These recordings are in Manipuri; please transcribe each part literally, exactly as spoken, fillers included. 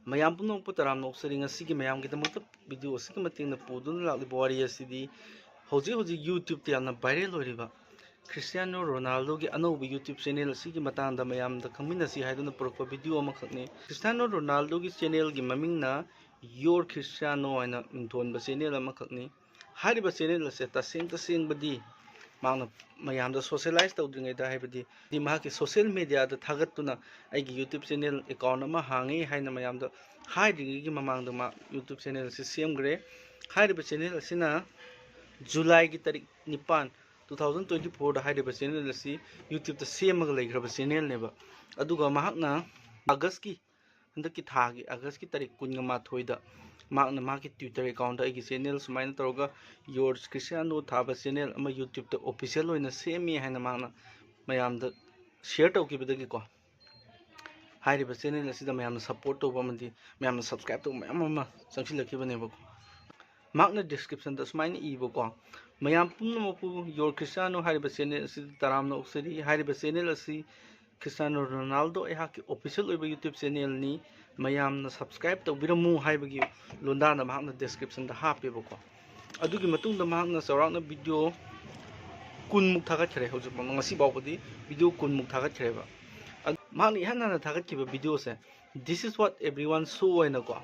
ꯃꯌꯥꯝ ꯄꯨꯝꯅꯃꯛꯄꯨ ꯇꯔꯥꯝꯅ ꯑꯣꯛꯆꯔꯤ꯫ ꯉꯁꯤꯒꯤ ꯃꯌꯥꯝꯒꯤꯗꯃꯛꯇ ꯚꯤꯗꯤꯑꯣ ꯑꯁꯤꯒꯤ ꯃꯇꯦꯡꯅ ꯄꯨꯗꯨꯅ ꯂꯥꯛꯂꯤꯕ ꯋꯥꯔꯤ ꯑꯁꯤꯗꯤ ꯍꯧꯖꯤꯛ ꯍꯧꯖꯤꯛ YouTubeꯇ ꯌꯥꯝꯅ viral ꯑꯣꯏꯔꯤꯕ ꯈ꯭ꯔꯤꯁꯇꯤꯌꯥꯅꯣ ꯔꯣꯅꯥꯜꯗꯣꯒꯤ ꯑꯅꯧꯕ YouTube channel ꯑꯁꯤꯒꯤ ꯃꯇꯥꯡꯗ ꯃꯌꯥꯝꯗ ꯈꯪꯃꯤꯟꯅꯁꯤ ꯍꯥꯏꯗꯨꯅ ꯄꯨꯔꯛꯄ ꯚꯤꯗꯤꯑꯣ ꯑꯃꯈꯛꯅꯤ꯫ ꯈ꯭ꯔꯤꯁꯇꯤꯌꯥꯅꯣ ꯔꯣꯅꯥꯜꯗꯣꯒꯤ channelꯒꯤ ꯃꯃꯤꯡꯅ Your Cristiano ꯍꯥꯏꯅ ꯃꯤꯡꯊꯣꯟꯕ channel ꯑꯃꯈꯛꯅꯤ꯫ ꯍꯥꯏꯔꯤꯕ channel ꯑꯁꯦ ꯇꯁꯦꯡ ꯇꯁꯦꯡꯕꯗꯤ ꯃꯍꯥꯛꯅ ꯃꯌꯥꯝꯗ socialize ꯇꯧꯗ꯭ꯔꯤꯉꯩꯗ, ꯍꯥꯏꯕꯗꯤ ꯃꯍꯥꯛꯀꯤ social mediaꯗ ꯊꯥꯒꯠꯇꯨꯅ ꯑꯩꯒꯤ YouTube channel account ꯑꯃ ꯍꯥꯡꯉꯤ ꯍꯥꯏꯅ ꯃꯌꯥꯝꯗ ꯍꯥꯏꯗ꯭ꯔꯤꯉꯩꯒꯤ ꯃꯃꯥꯡꯗ ꯃꯥ YouTube channel ꯑꯁꯤ ꯁꯦꯝꯈ꯭ꯔꯦ꯫ ꯍꯥꯏꯔꯤꯕ channel ꯑꯁꯤꯅ Julyꯒꯤ ꯇꯥꯔꯤꯛ ꯅꯤꯄꯥꯟ, two thousand twenty fourꯗ ꯍꯥꯏꯔꯤꯕ channel ꯑꯁꯤ YouTubeꯇ ꯁꯦꯝꯃꯒ ꯂꯩꯈ꯭ꯔꯕ channelꯅꯦꯕ꯫ ꯑꯗꯨꯒ ꯃꯍꯥꯛꯅ Augustꯀꯤ, ꯍꯟꯗꯛꯀꯤ ꯊꯥꯒꯤ Augustꯀꯤ ꯇꯥꯔꯤꯛ ꯀꯨꯟꯒ ꯃꯥꯊꯣꯏꯗ ꯃꯍꯥꯛꯅ ꯃꯍꯥꯛꯀꯤ Twitter accountꯇ ꯑꯩꯒꯤ channel ꯁꯨꯃꯥꯏꯅ ꯇꯧꯔꯒ Your Cristiano ꯊꯥꯕ channel ꯑꯃ YouTubeꯇ official ꯑꯣꯏꯅ ꯁꯦꯝꯃꯤ ꯍꯥꯏꯅ ꯃꯍꯥꯛꯅ ꯃꯌꯥꯝꯗ share ꯇꯧꯈꯤꯕꯗꯒꯤꯀꯣ, ꯍꯥꯏꯔꯤꯕ channel ꯑꯁꯤꯗ ꯃꯌꯥꯝꯅ support ꯇꯧꯕ ꯑꯃꯗꯤ ꯃꯌꯥꯝꯅ subscribe ꯇꯧꯕ ꯃꯌꯥꯝ ꯑꯃ ꯆꯪꯁꯤꯜꯂꯛꯈꯤꯕꯅꯦꯕꯀꯣ꯫ ꯃꯍꯥꯛꯅ descriptionꯗ ꯁꯨꯃꯥꯏꯅ ꯏꯕꯀꯣ, "ꯃꯌꯥꯝ ꯄꯨꯝꯅꯃꯛꯄꯨ Your Cristiano ꯍꯥꯏꯔꯤꯕ channel ꯑꯁꯤꯗ ꯇꯔꯥꯝꯅ ꯑꯣꯛꯆꯔꯤ꯫ ꯍꯥꯏꯔꯤꯕ channel ꯑꯁꯤ ꯈ꯭ꯔꯤꯁꯇꯤꯌꯥꯅꯣ ꯔꯣꯅꯥꯜꯗꯣ ꯑꯩꯍꯥꯛꯀꯤ official ꯑꯣꯏꯕ YouTube channelꯅꯤ꯫ ꯃꯌꯥꯝꯅ subscribe ꯇꯧꯕꯤꯔꯝꯃꯨ" ꯍꯥꯏꯕꯒꯤ ꯂꯣꯟꯗꯥꯅ ꯃꯍꯥꯛꯅ descriptionꯗ ꯍꯥꯞꯄꯦꯕꯀꯣ꯫ ꯑꯗꯨꯒꯤ ꯃꯇꯨꯡꯗ ꯃꯍꯥꯛꯅ ꯆꯥꯎꯔꯥꯛꯅ video ꯀꯨꯟꯃꯨꯛ ꯊꯥꯒꯠꯈ꯭ꯔꯦ꯫ ꯍꯧꯖꯤꯛ ꯐꯥꯎ, ꯉꯁꯤ ꯐꯥꯎꯕꯗꯤ video ꯀꯨꯟꯃꯨꯛ ꯊꯥꯒꯠꯈ꯭ꯔꯦꯕ꯫ ꯑꯗꯨ ꯃꯍꯥꯛꯅ ꯏꯍꯥꯟ ꯍꯥꯟꯅ ꯊꯥꯒꯠꯈꯤꯕ videoꯁꯦ, "This is what everyone saw" ꯍꯥꯏꯅꯀꯣ,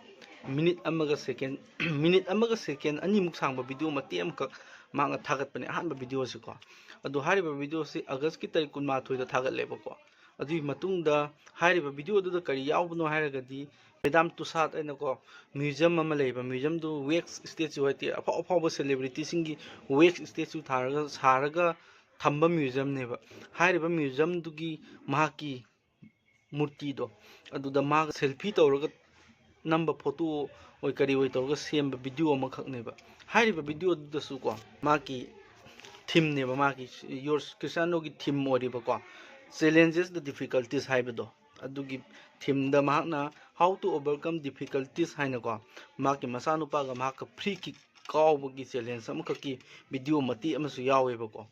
minute ꯑꯃꯒ second, minute ꯑꯃꯒ second ꯑꯅꯤꯃꯨꯛ ꯁꯥꯡꯕ video ꯃꯇꯦꯛ ꯑꯃꯈꯛ ꯃꯍꯥꯛꯅ ꯊꯥꯒꯠꯄꯅꯦ, ꯑꯍꯥꯟꯕ videoꯁꯤꯀꯣ꯫ ꯑꯗꯣ ꯍꯥꯏꯔꯤꯕ videoꯁꯤ Augustꯀꯤ ꯇꯥꯔꯤꯛ ꯀꯨꯟꯃꯥꯊꯣꯏꯗ ꯊꯥꯒꯠꯂꯦꯕꯀꯣ꯫ ꯑꯗꯨꯒꯤ ꯃꯇꯨꯡꯗ ꯍꯥꯏꯔꯤꯕ videoꯗꯨꯗ ꯀꯔꯤ ꯌꯥꯎꯕꯅꯣ ꯍꯥꯏꯔꯒꯗꯤ, Madame Tussauds ꯍꯥꯏꯅꯀꯣ, museum ꯑꯃ ꯂꯩꯕ, museumꯗꯨ wax statue ꯍꯥꯏꯗꯤ ꯑꯐꯥꯎ ꯑꯐꯥꯎꯕ celebrityꯁꯤꯡꯒꯤ wax statue ꯊꯥꯔꯒ, ꯁꯥꯔꯒ ꯊꯝꯕ museumꯅꯦꯕ꯫ ꯍꯥꯏꯔꯤꯕ museumꯗꯨꯒꯤ ꯃꯍꯥꯛꯀꯤ ꯃꯨꯔꯇꯤꯗꯣ, ꯑꯗꯨꯗ ꯃꯥꯒ selfie ꯇꯧꯔꯒ ꯅꯝꯕ, photo ꯑꯣꯏ ꯀꯔꯤ ꯑꯣꯏ ꯇꯧꯔꯒ ꯁꯦꯝꯕ video ꯑꯃꯈꯛꯅꯦꯕ꯫ ꯍꯥꯏꯔꯤꯕ videoꯗꯨꯗꯁꯨꯀꯣ, ꯃꯥꯒꯤ themeꯅꯦꯕ, ꯃꯥꯒꯤ Your Cristianoꯒꯤ theme ꯑꯣꯏꯔꯤꯕꯀꯣ, "Challenges the difficulties" ꯍꯥꯏꯕꯗꯣ, ꯑꯗꯨꯒꯤ themeꯗ ꯃꯍꯥꯛꯅ "How to overcome difficulties" ꯍꯥꯏꯅꯀꯣ, ꯃꯍꯥꯛꯀꯤ ꯃꯆꯥꯅꯨꯄꯥꯒ ꯃꯍꯥꯛꯀ free kick ꯀꯥꯎꯕꯒꯤ challenge ꯑꯃꯈꯛꯀꯤ video ꯃꯇꯦꯛ ꯑꯃꯁꯨ ꯌꯥꯎꯋꯦꯕꯀꯣ꯫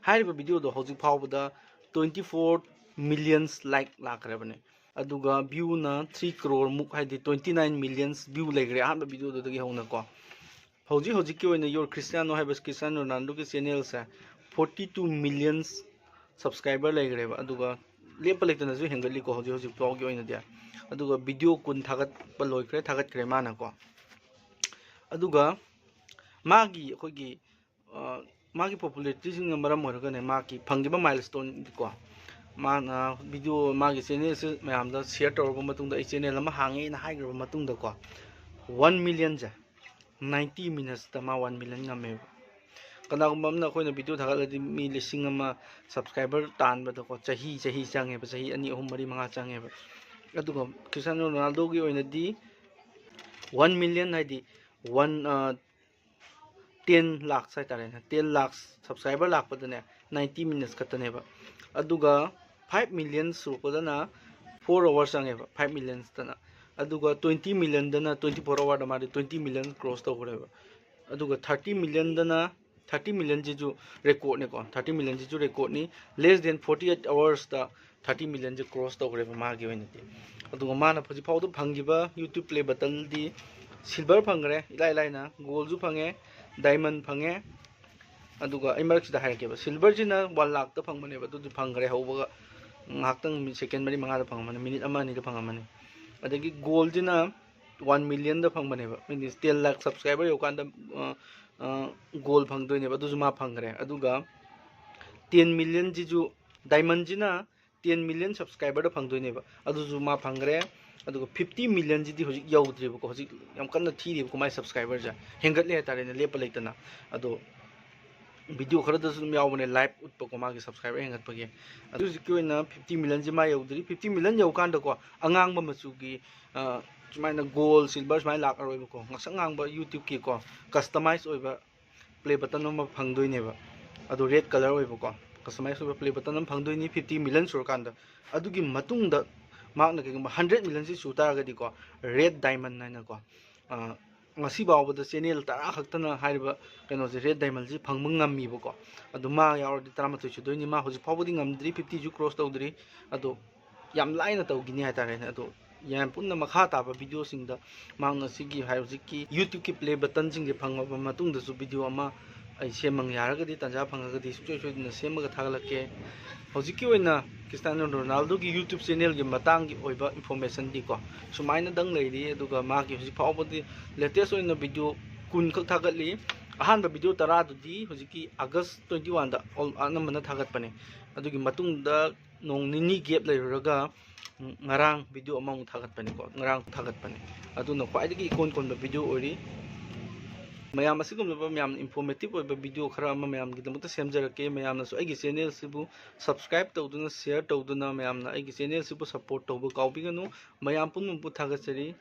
ꯍꯥꯏꯔꯤꯕ videoꯗꯣ ꯍꯧꯖꯤꯛ ꯐꯥꯎꯕꯗ twenty four millions like ꯂꯥꯛꯈ꯭ꯔꯕꯅꯦ꯫ ꯑꯗꯨꯒ ꯚ꯭ꯌꯨꯅ ꯊ꯭ꯔꯤ ꯀ꯭ꯔꯣꯔ ꯃꯨꯛ, ꯍꯥꯏꯗꯤ twenty nine millions view ꯂꯩꯈ꯭ꯔꯦ ꯑꯍꯥꯟꯕ ꯚꯤꯗꯤꯑꯣꯗꯨꯗꯒꯤ ꯍꯧꯅꯀꯣ꯫ ꯍꯧꯖꯤꯛ ꯍꯧꯖꯤꯛꯀꯤ ꯑꯣꯏꯅ ꯌꯣꯔ ꯈ꯭ꯔꯤꯁꯇꯤꯌꯥꯅꯣ ꯍꯥꯏꯕ ꯈ꯭ꯔꯤꯁꯇꯤꯌꯥꯅꯣ ꯔꯣꯅꯥꯜꯗꯣꯒꯤ ꯆꯦꯅꯦꯜꯁꯦ forty two millions subscriber ꯂꯩꯈ꯭ꯔꯦꯕ꯫ ꯑꯗꯨꯒ ꯂꯦꯞꯄ ꯂꯩꯇꯅꯁꯨ ꯍꯦꯟꯒꯠꯂꯤꯀꯣ ꯍꯧꯖꯤꯛ ꯍꯧꯖꯤꯛ ꯐꯥꯎꯒꯤ ꯑꯣꯏꯅꯗꯤ꯫ ꯑꯗꯨꯒ ꯚꯤꯗꯤꯑꯣ ꯀꯨꯟ ꯊꯥꯒꯠꯄ ꯂꯣꯏꯈ꯭ꯔꯦ, ꯊꯥꯒꯠꯈ꯭ꯔꯦ ꯃꯥꯅꯀꯣ꯫ ꯑꯗꯨꯒ ꯃꯥꯒꯤ ꯑꯩꯈꯣꯏꯒꯤ ꯃꯥꯒꯤ ꯄꯣꯄꯨꯂꯦꯔꯤꯇꯤꯁꯤꯡꯅ ꯃꯔꯝ ꯑꯣꯏꯔꯒꯅꯦ, ꯃꯥꯒꯤ ꯐꯪꯈꯤꯕ ꯃꯥꯏꯜ ꯁ꯭ꯇꯣꯟꯗꯤꯀꯣ, ꯃꯥꯅ ꯚꯤꯗꯤꯑꯣ, ꯃꯥꯒꯤ ꯆꯦꯅꯦꯜꯁꯤ ꯃꯌꯥꯝꯗ ꯁꯤꯌꯔ ꯇꯧꯔꯕ ꯃꯇꯨꯡꯗ, ꯑꯩ ꯆꯦꯅꯦꯜ ꯑꯃ ꯍꯥꯡꯉꯦꯅ ꯍꯥꯏꯈ꯭ꯔꯕ ꯃꯇꯨꯡꯗꯀꯣ, ꯋꯥꯟ ꯃꯤꯂꯤꯌꯟꯁꯦ ninety ꯃꯤꯅꯠꯁꯇ ꯃꯥ ꯋꯥꯟ ꯃꯤꯂꯤꯌꯟ ꯉꯝꯃꯦꯕ꯫ ꯀꯅꯥꯒꯨꯝꯕ ꯑꯃꯅ ꯑꯩꯈꯣꯏꯅ ꯚꯤꯗꯤꯑꯣ ꯊꯥꯒꯠꯂꯗꯤ ꯃꯤ ꯂꯤꯁꯤꯡ ꯑꯃ ꯁꯕꯁꯀ꯭ꯔꯥꯏꯕꯔ ꯇꯥꯟꯕꯗꯀꯣ ꯆꯍꯤ ꯆꯍꯤ ꯆꯪꯉꯦꯕ, ꯆꯍꯤ ꯑꯅꯤ, ꯑꯍꯨꯝ, ꯃꯔꯤ, ꯃꯉꯥ ꯆꯪꯉꯦꯕ꯫ ꯑꯗꯨꯒ ꯈ꯭ꯔꯤꯁꯇꯤꯌꯥꯅꯣ ꯔꯣꯅꯥꯜꯗꯣꯒꯤ ꯑꯣꯏꯅꯗꯤ ꯋꯥꯟ ꯃꯤꯂꯤꯌꯟ, ꯍꯥꯏꯗꯤ ꯋꯥꯟ ꯇꯦꯟ ꯂꯥꯛꯁ ꯍꯥꯏꯇꯥꯔꯦꯅꯦ, ꯇꯦꯟ ꯂꯥꯛꯁ ꯁꯕꯁꯀ꯭ꯔꯥꯏꯕꯔ ꯂꯥꯛꯄꯗꯅꯦ ninety ꯃꯤꯅꯠꯁ ꯈꯛꯇꯅꯦꯕ꯫ ꯑꯗꯨꯒ ꯐꯥꯏꯚ ꯃꯤꯂꯤꯌꯟ ꯁꯨꯔꯛꯄꯗꯅ ꯐꯣꯔ ꯑꯋꯥꯔ ꯆꯪꯉꯦꯕ, ꯐꯥꯏꯚ ꯃꯤꯂꯤꯌꯟꯁꯇꯅ꯫ ꯑꯗꯨꯒ ꯇ꯭ꯋꯦꯟꯇꯤ ꯃꯤꯂꯤꯌꯟꯗꯅ ꯇ꯭ꯋꯦꯟꯇꯤ ꯐꯣꯔ ꯑꯋꯥꯔꯗ ꯃꯥꯗꯤ ꯇ꯭ꯋꯦꯟꯇꯤ ꯃꯤꯂꯤꯌꯟ ꯀ꯭ꯔꯣꯁ ꯇꯧꯈ꯭ꯔꯦꯕ꯫ ꯑꯗꯨꯒ ꯊꯥꯔꯇꯤ ꯃꯤꯂꯤꯌꯟꯗꯅ, ꯊꯥꯔꯇꯤ ꯃꯤꯂꯤꯌꯟꯁꯤꯁꯨ ꯔꯦꯀꯣꯔꯗꯅꯤꯀꯣ, ꯊꯥꯔꯇꯤ ꯃꯤꯂꯤꯌꯟꯁꯤꯁꯨ ꯔꯦꯀꯣꯔꯗꯅꯤ꯫ ꯂꯦꯁ ꯗꯦꯟ ꯐꯣꯔꯇꯤ ꯑꯩꯠ ꯑꯋꯥꯔꯁꯇ ꯊꯥꯔꯇꯤ ꯃꯤꯂꯤꯌꯟꯁꯦ ꯀ꯭ꯔꯣꯁ ꯇꯧꯈ꯭ꯔꯦꯕ ꯃꯥꯒꯤ ꯑꯣꯏꯅꯗꯤ꯫ ꯑꯗꯨꯒ ꯃꯥꯅ ꯍꯧꯖꯤꯛ ꯐꯥꯎꯗ ꯐꯪꯈꯤꯕ ꯌꯨꯇ꯭ꯌꯨꯕ ꯄ꯭ꯂꯦ ꯕꯇꯜꯗꯤ ꯁꯤꯜꯚꯔ ꯐꯪꯈ꯭ꯔꯦ ꯏꯂꯥꯏ ꯂꯥꯏꯅ, ꯒꯣꯜꯁꯨ ꯐꯪꯉꯦ, ꯗꯥꯏꯃꯟ ꯐꯪꯉꯦ꯫ ꯑꯗꯨꯒ ꯑꯩ ꯃꯔꯛꯁꯤꯗ ꯍꯥꯏꯔꯛꯀꯦꯕ, ꯁꯤꯜꯚꯔꯁꯤꯅ ꯋꯥꯟ ꯂꯥꯛꯇ ꯐꯪꯕꯅꯦꯕ, ꯑꯗꯨꯗꯤ ꯐꯪꯈ꯭ꯔꯦ ꯍꯧꯕꯒ ꯉꯥꯏꯍꯥꯛꯇꯪ, ꯃꯤ ꯁꯦꯀꯦꯟ ꯃꯔꯤ ꯃꯉꯥꯗ ꯐꯪꯉꯝꯃꯅꯤ, ꯃꯤꯅꯤꯠ ꯑꯃ ꯑꯅꯤꯗ ꯐꯪꯉꯝꯃꯅꯤ꯫ ꯑꯗꯒꯤ ꯒꯣꯜꯁꯤꯅ ꯋꯥꯟ ꯃꯤꯂꯤꯌꯟꯗ ꯐꯪꯕꯅꯦꯕ, ꯃꯤꯟꯁ ꯇꯦꯟ ꯂꯥꯛ ꯁꯕꯁꯀ꯭ꯔꯥꯏꯕꯔ ꯌꯧꯀꯥꯟꯗ ꯒꯣꯜ ꯐꯪꯗꯣꯏꯅꯦꯕ, ꯑꯗꯨꯁꯨ ꯃꯥ ꯐꯪꯈ꯭ꯔꯦ꯫ ꯑꯗꯨꯒ ꯇꯦꯟ ꯃꯤꯂꯤꯌꯟꯁꯤꯁꯨ, ꯗꯥꯏꯃꯟꯁꯤꯅ ꯇꯦꯟ ꯃꯤꯂꯤꯌꯟ ꯁꯕꯁꯀ꯭ꯔꯥꯏꯕꯔꯗ ꯐꯪꯗꯣꯏꯅꯦꯕ, ꯑꯗꯨꯁꯨ ꯃꯥ ꯐꯪꯈ꯭ꯔꯦ꯫ ꯑꯗꯨꯒ ꯐꯤꯐꯇꯤ ꯃꯤꯂꯤꯌꯟꯁꯤꯗꯤ ꯍꯧꯖꯤꯛ ꯌꯧꯗ꯭ꯔꯤꯕꯀꯣ, ꯍꯧꯖꯤꯛ ꯌꯥꯝ ꯀꯟꯅ ꯊꯤꯔꯤꯕꯀꯣ ꯃꯥꯏ ꯁꯕꯁꯀ꯭ꯔꯥꯏꯕꯔꯁꯦ꯫ ꯍꯦꯟꯒꯠꯂꯦ ꯍꯥꯏꯇꯥꯔꯦꯅꯦ, ꯂꯦꯞꯄ ꯂꯩꯇꯅ꯫ ꯑꯗꯣ ꯚꯤꯗꯤꯑꯣ ꯈꯔꯗꯁꯨ ꯑꯗꯨꯝ ꯌꯥꯎꯕꯅꯦ, ꯂꯥꯏꯚ ꯎꯠꯄꯀꯣ ꯃꯥꯒꯤ ꯁꯕꯁꯀ꯭ꯔꯥꯏꯕꯔ ꯍꯦꯟꯒꯠꯄꯒꯤ꯫ ꯑꯗꯨ ꯍꯧꯖꯤꯛꯀꯤ ꯑꯣꯏꯅ ꯐꯤꯐꯇꯤ ꯃꯤꯂꯤꯌꯟꯁꯤ ꯃꯥ ꯌꯧꯗ꯭ꯔꯤ꯫ ꯐꯤꯐꯇꯤ ꯃꯤꯂꯤꯌꯟ ꯌꯧꯀꯥꯟꯗꯀꯣ ꯑꯉꯥꯡꯕ ꯃꯆꯨꯒꯤ, ꯑ, ꯁꯨꯃꯥꯏꯅ ꯒꯣꯜ, ꯁꯤꯜꯚꯔ ꯁꯨꯃꯥꯏꯅ ꯂꯥꯛꯑꯔꯣꯏꯕꯀꯣ, ꯉꯁꯪ ꯉꯥꯡꯕ ꯌꯨꯇ꯭ꯌꯨꯕꯀꯤꯀꯣ ꯀꯁꯇꯃꯥꯏꯁ ꯑꯣꯏꯕ ꯄ꯭ꯂꯦ ꯕꯇꯟ ꯑꯃ ꯐꯪꯗꯣꯏꯅꯦꯕ꯫ ꯑꯗꯣ ꯔꯦꯗ ꯀꯂꯔ ꯑꯣꯏꯕꯀꯣ, ꯀꯁꯇꯃꯥꯏꯁ ꯑꯣꯏꯕ ꯄ꯭ꯂꯦ ꯕꯇꯟ ꯑꯃ ꯐꯪꯗꯣꯏꯅꯤ ꯐꯤꯐꯇꯤ ꯃꯤꯂꯤꯌꯟ ꯁꯨꯔꯀꯥꯟꯗ꯫ ꯑꯗꯨꯒꯤ ꯃꯇꯨꯡꯗ ꯃꯍꯥꯛꯅ ꯀꯩꯒꯨꯝꯕ ꯍꯟꯗ꯭ꯔꯦꯠ ꯃꯤꯂꯤꯌꯟꯁꯤ ꯁꯨ ꯇꯥꯔꯒꯗꯤꯀꯣ, ꯔꯦꯗ ꯗꯥꯏꯃꯟ ꯍꯥꯏꯅꯀꯣ, ꯑ, ꯉꯁꯤ ꯐꯥꯎꯕꯗ ꯆꯦꯅꯦꯜ ꯇꯔꯥ ꯈꯛꯇꯅ ꯍꯥꯏꯔꯤꯕ ꯀꯩꯅꯣꯁꯦ, ꯔꯦꯗ ꯗꯥꯏꯃꯟꯁꯤ ꯐꯪꯕ ꯉꯝꯃꯤꯕꯀꯣ꯫ ꯑꯗꯣ ꯃꯥ ꯌꯥꯎꯔꯗꯤ ꯇꯔꯥꯃꯥꯊꯣꯏ ꯁꯨꯗꯣꯏꯅꯤ꯫ ꯃꯥ ꯍꯧꯖꯤꯛ ꯐꯥꯎꯕꯗꯤ ꯉꯝꯗ꯭ꯔꯤ, ꯐꯤꯐꯇꯤꯁꯨ ꯀ꯭ꯔꯣꯁ ꯇꯧꯗ꯭ꯔꯤ꯫ ꯑꯗꯣ ꯌꯥꯝ ꯂꯥꯏꯅ ꯇꯧꯈꯤꯅꯤ ꯍꯥꯏꯇꯥꯔꯦꯅꯦ꯫ ꯑꯗꯣ ꯌꯥꯝ ꯄꯨꯟꯅ ꯃꯈꯥ ꯇꯥꯕ ꯚꯤꯗꯤꯑꯣꯁꯤꯡꯗ ꯃꯍꯥꯛꯅ ꯁꯤꯒꯤ ꯍꯥꯏ ꯍꯧꯖꯤꯛꯀꯤ YouTubeꯀꯤ play buttonꯁꯤꯡꯁꯦ ꯐꯪꯉꯕ ꯃꯇꯨꯡꯗꯁꯨ ꯚꯤꯗꯤꯑꯣ ꯑꯃ ꯑꯩ ꯁꯦꯝꯃꯒꯦ ꯍꯥꯏꯔꯒꯗꯤ, ꯇꯥꯟꯖꯥ ꯐꯪꯉꯒꯗꯤ ꯁꯨꯡꯁꯣꯏ ꯁꯣꯏꯗꯅ ꯁꯦꯝꯃꯒ ꯊꯥꯒꯠꯂꯛꯀꯦ꯫ ꯍꯧꯖꯤꯛꯀꯤ ꯑꯣꯏꯅ ꯀ꯭ꯔꯤꯁꯇꯤꯌꯥꯅꯣ ꯔꯣꯅꯥꯜꯗꯣꯒꯤ YouTube channelꯒꯤ ꯃꯇꯥꯡꯒꯤ ꯑꯣꯏꯕ informationꯗꯤꯀꯣ ꯁꯨꯃꯥꯏꯅꯗꯪ ꯂꯩꯔꯤ꯫ ꯑꯗꯨꯒ ꯃꯥꯒꯤ ꯍꯧꯖꯤꯛ ꯐꯥꯎꯕꯗꯤ latest ꯑꯣꯏꯅ ꯚꯤꯗꯤꯑꯣ ꯀꯨꯟ ꯈꯛ ꯊꯥꯒꯠꯂꯤ꯫ ꯑꯍꯥꯟꯕ ꯚꯤꯗꯤꯑꯣ ꯇꯔꯥꯗꯨꯗꯤ ꯍꯧꯖꯤꯛꯀꯤ August twenty oneꯗ ꯑꯅꯝꯕꯅ ꯊꯥꯒꯠꯄꯅꯦ꯫ ꯑꯗꯨꯒꯤ ꯃꯇꯨꯡꯗ ꯅꯣꯡ ꯅꯤꯅꯤ gap ꯂꯩꯔꯨꯔꯒ, ꯎꯝ, ꯉꯔꯥꯡ ꯚꯤꯗꯤꯑꯣ ꯑꯃꯃꯨꯛ ꯊꯥꯒꯠꯄꯅꯤꯀꯣ, ꯉꯔꯥꯡ ꯊꯥꯒꯠꯄꯅꯤ꯫ ꯑꯗꯨꯅ ꯈ꯭ꯋꯥꯏꯗꯒꯤ ꯏꯀꯣꯟ ꯀꯣꯟꯕ ꯚꯤꯗꯤꯑꯣ ꯑꯣꯏꯔꯤ꯫ ꯃꯌꯥꯝ ꯑꯁꯤꯒꯨꯝꯂꯕ ꯃꯌꯥꯝ informative ꯑꯣꯏꯕ ꯚꯤꯗꯤꯑꯣ ꯈꯔ ꯑꯃ ꯃꯌꯥꯝꯒꯤꯗꯃꯛꯇ ꯁꯦꯝꯖꯔꯛꯀꯦ꯫ ꯃꯌꯥꯝꯅꯁꯨ ꯑꯩꯒꯤ channelꯁꯤꯕꯨ subscribe ꯇꯧꯗꯨꯅ, share ꯇꯧꯗꯨꯅ, ꯃꯌꯥꯝꯅ ꯑꯩꯒꯤ channelꯁꯤꯕꯨ support ꯇꯧꯕ ꯀꯥꯎꯕꯤꯒꯅꯨ꯫ ꯃꯌꯥꯝ ꯄꯨꯝꯅꯃꯛꯄꯨ ꯊꯥꯒꯠꯆꯔꯤ꯫